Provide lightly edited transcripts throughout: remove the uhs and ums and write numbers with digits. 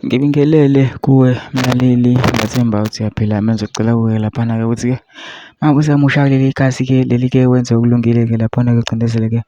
Ngibingelele kuwe mlaleli, ngiyathemba ukuthi uyaphila. Manje ngicela kuwe laphana-ke ukuthi-ke mangabe usamusha kuleli khasi-ke leli-ke wenze okulungile-ke laphana-ke ucindezele-ke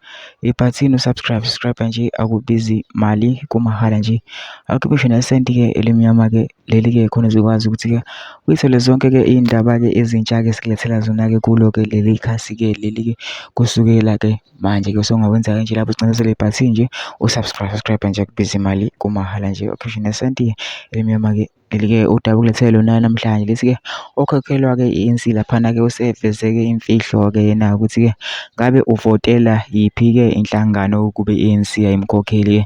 ibhathini subscribe nje, akubizi mali, kumahhala nje, awukhiphe ngisho nesenti-ke elimnyama-ke leli-ke khona uzokwazi ukuthi-ke uyithole zonke-ke iy'ndaba-ke ezintsha-ke sikulethela zona-ke kulo-ke leli khasi-ke leli-ke kusukela-ke manje-ke usungakwenza-ke nje lapho ucindezele ibhathini nje usubscribe nje, akubizi imali, kumahhala nje, ukhiphe ngisho nesenti elimnyama-ke leli-ke udaba ukulethele lona namhlanje lithi-ke okhokhelwa-ke i-ANC laphana-ke useveze-ke imfihlo-ke na ukuthi-ke ngabe uvotela yiphi-ke inhlangano kube i-ANC ayimkhokheli-ke.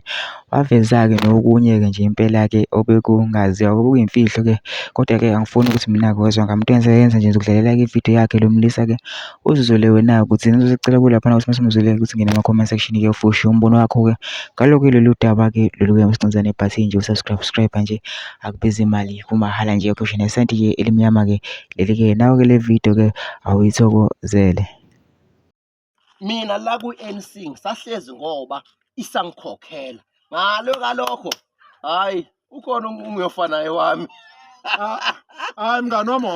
Waveza-ke nokunye-ke nje impela-ke obekungaziwa okuyimfihlo-ke, kodwa-ke angifuni ukuthi mina-ke wezwa ngamuntu yenza nje ngizokudlalela-ke ividiyo yakhe lo mlisa-ke uzizwele wena ukuthi ngizocela kuwe laphana ukuthi masimuzwele ukuthi ngene ama-comment section-ke ufushe umbono wakho-ke ngalokho lolu daba-ke lolu-ke masicinza nebhathini nje usubscribe nje, akubizi imali, kumahhala nje, ukhiphe nesenti nje elimnyama-ke leli-ke nawe-ke le video-ke awuyithokozele. Mina la ku-ANC ngisahlezi ngoba isangikhokhela kalokho hayi ukhona ungiyofana wami. Hayi mngani wami,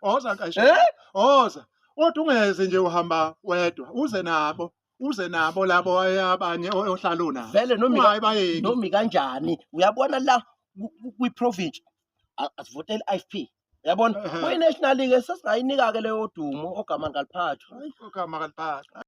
woza nkashi, woza kodwa ungeze nje uhamba wedwa, uze nabo labo abanye ohlala unabo Vele nomi kanjani uyabona la kwi-province asivoteli i-IFP, uyabona kwi-national-ke sesingayinika-ke leyo dumo ogama kaliphathwa. Ogama kaliphathwa.